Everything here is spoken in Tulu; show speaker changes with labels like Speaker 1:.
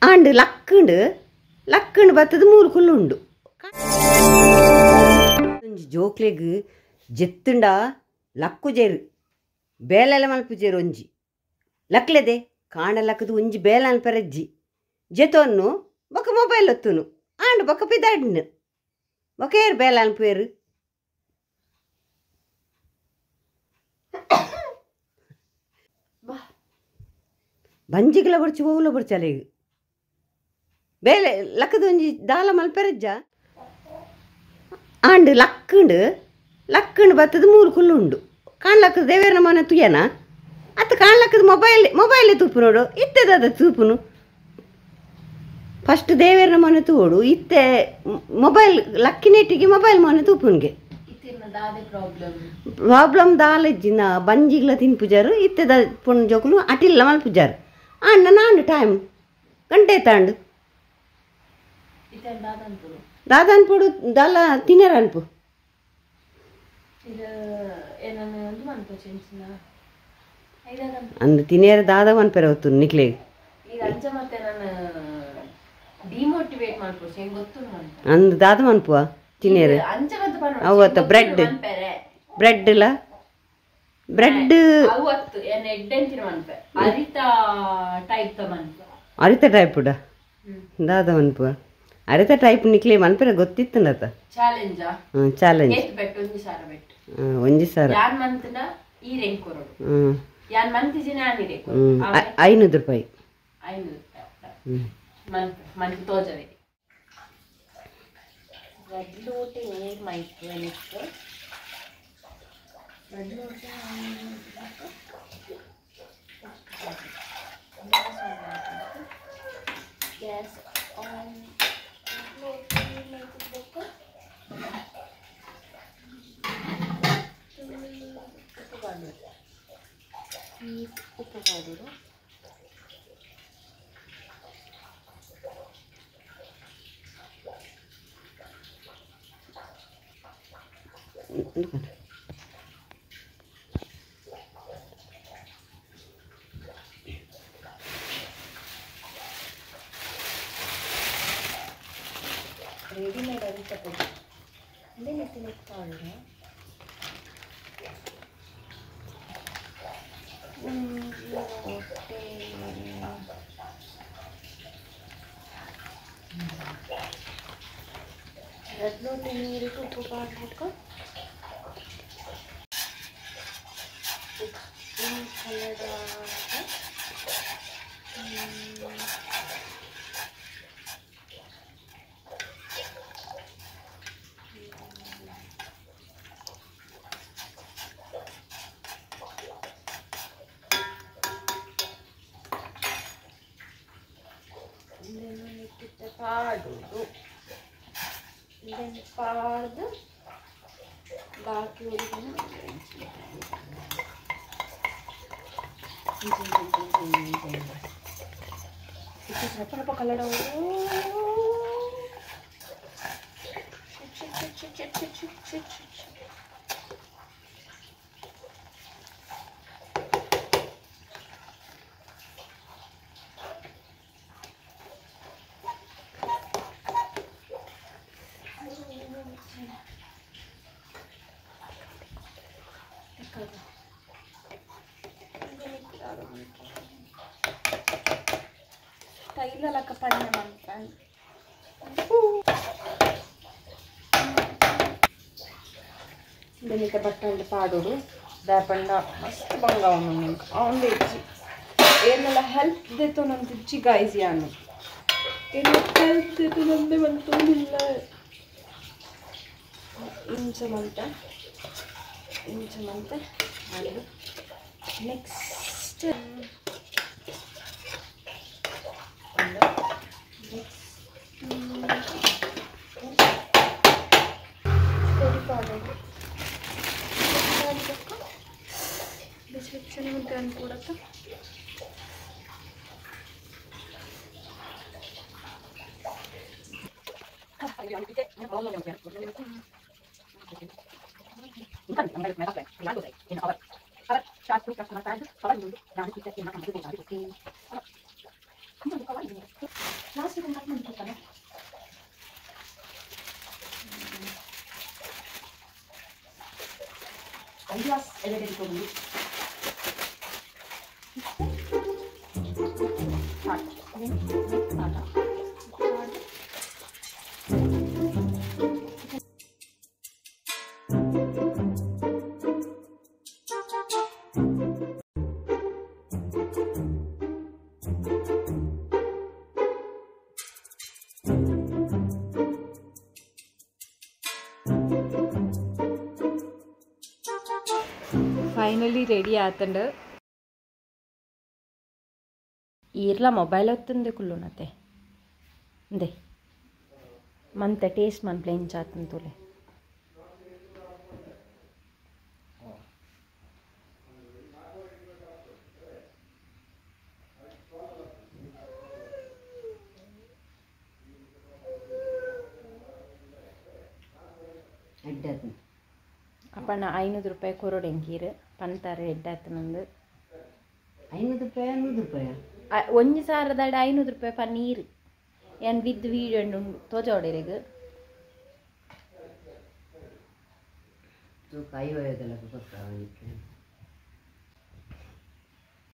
Speaker 1: ಆಂಡ್ ಲಕ್ಕುಂಡು ಲಕ್ಕುಂಡು ಬತ್ತದ ಮೂರು ಕುಲ್ಲು ಉಂಡು ಒಂಜಿ ಜೋಕ್ಲೆಗ್ ಜೆತ್ತುಂಡ ಲಕ್ಕುಜೆರು ಬೇಲೆಲ ಮಲ್ಪುಜೆರು ಒಂಜಿ ಲಕ್ಲೆದೆ ಕಾಣ ಲಕ್ಕದು ಒಂಜಿ ಬೇಲೆ ಅನ್ಪರಜ್ಜಿ ಜೆತೊನ್ನು ಬೊಕ ಮೊಬೈಲ್ ಒತ್ತುನು ಆಂಡ್ ಬೊಕ ಪಿದಾಡ್ನು ಬೊಕ ಏರು ಬೇಲೆ ಅನ್ಪೇರು ಬಂಜಿಗ್ಲ ಬಡ್ಚಿ ಓವುಲ ಬಡ್ಚಲೆ ಬೇಲೆ ಲಕ್ಕದ ಒಂಜಿ ದಾಲ ಮಲ್ಪೆರಜ್ಜ ಆಂಡ್ ಲಕ್ಕುಂಡು ಲಕ್ಕುಂಡು ಬತ್ತದ ಮೂರು ಕುಲ್ಲು ಉಂಡು ಕಾಣ್ಲಕ್ಕದ ದೇವೇರ ಮನೆ ತುಯನ ಅತ್ತ ಕಾಣ್ಲಕ್ಕದ ಮೊಬೈಲ್ ಮೊಬೈಲೇ ತೂಪು ನೋಡು ಇತ್ತೆದಾದ ತೂಪುನು ಫಸ್ಟ್ ದೇವೇರ ಮನೆ ತೂಡು ಇತ್ತೆ ಮೊಬೈಲ್ ಲಕ್ಕಿನೇಟಿಗೆ ಮೊಬೈಲ್ ಮನೆ ತೂಪುನ್ಗೆ ಪ್ರಾಬ್ಲಮ್ ದಾಲೆಜ್ಜಿನ ಬಂಜಿಗ್ಲ ತಿನ್ಪುಜಾರು ಇತ್ತೆದ ಪೊಣ್ಣು ಜೋಕುಲು ಅಟಿಲ್ಲ ಮಲ್ಪುಜಾರು ಆಂಡ ನಾಂಡು ಟೈಮ್ ಗಂಟೆ ತಾಂಡು ದಾದ ಅನ್ಪುಡು ದಾಲ ತಿನ್ನರ ಅನ್ಪು ಅಂದು ತಿನ್ನೇರ ದಾದ ಮನ್ಪೆರ ಹೊತ್ತು ನಿಕ್ಲೆ ಅಂದು ದಾದ ಮನ್ಪುವ ತಿನ್ನೇರ ಅವತ್ತ ಬ್ರೆಡ್ ಬ್ರೆಡ್ ಇಲ್ಲ ಬ್ರೆಡ್ ಅರಿತ ಟೈಪ್ ದಾದ ಮನ್ಪುವ ಅರಿತ ಟೈಪ್ ನಿಕ್ಲೆ ಮನ್ಪೆರ ಗೊತ್ತಿತ್ತಂಡತ ಚಾಲೆಂಜ್ ಒಂಜಿ ಸಾರ 500 ರೂಪಾಯಿ.
Speaker 2: Gas on. ಉಪ್ಪು ಪಾಡೋದು ರೆಡಿಮೇಡ್ ಅರಿತ ಪೊಡಿ ಅದೇ ಪಾಡೋಣ. ರಡ್ಡ್ ಲೋಟ ನೀರಿಗೆ ಉಪ್ಪು ಪಾಡ್ಬಿಟ್ಟು ಉಪ್ಪಿನ ಕಲರ್ ಪಾಡೋದು ಪಾಡ್ದು ಬಾಕಿ ಸ್ವಲ್ಪ ಕಲ್ಲಡ ಸ್ಟೈಲಲ್ಲಕ್ಕ ಪಣ್ಣೆ ಮಾಡ್ತಾನೆ.
Speaker 3: ಬೆನಿತ ಬಟ್ಟಂಡು ಪಾಡೋಡು ದಾಪಂಡ ಮಸ್ತ್ ಬಂಗ ಅವನು ನಿಂಗೆ ಅವನು ಹೆಚ್ಚಿ ಏನೆಲ್ಲ ಹೆಲ್ಪ್ ದೇತೋ ನಂದು ಇಜ್ಜಿ ಗಾಯ್ಸ್ ಯಾನು ಏನು ಹೆಲ್ಪ್ ದೇತೋ ನಂದೇ ಬಂತೋದಿಲ್ಲ. ಇಂಚಮಂತ ಇಂಚಮಂತ ಅದು ನೆಕ್ಸ್ಟ್
Speaker 2: ಪೊಡಿ ಪಾಡೋದು ಬಿಸಿ ಬಿಸಿನೆ ಮುದ್ದೆ ಅನ್ಕೊಡತ್ತ.
Speaker 3: Finally ready ಆತಂಡು. ಈರ್ಲ ಮೊಬೈಲ್ ಹೊತ್ತಂದೆ ಕುಲ್ಲುನತೆ ಅಂದೆ ಮಂತ ಟೇಸ್ಟ್ ಮನ್ ಪ್ಲೇನ್ ಚಾತನ್ ತೋಲೆ. ಅಪ್ಪಣ್ಣ 500 ರೂಪಾಯಿ ಕೊರೋಡು ಎಂಕೀರು ಪಂತಾರೆ ಎಡ್ಡಾತನಂದು.
Speaker 1: 500 ರೂಪಾಯಿ 100 ರೂಪಾಯಿ
Speaker 3: 1000 500 ರೂಪಾಯಿ ಪನ್ನೀರು ಏನು ವಿದ್ ವೀಡಿಯೋ ಉಂಡು ತೋಜೋಡಿರೆಗ್
Speaker 1: ಕಾಯಿ ಒಯ್ಯೋದಲ್ಲ.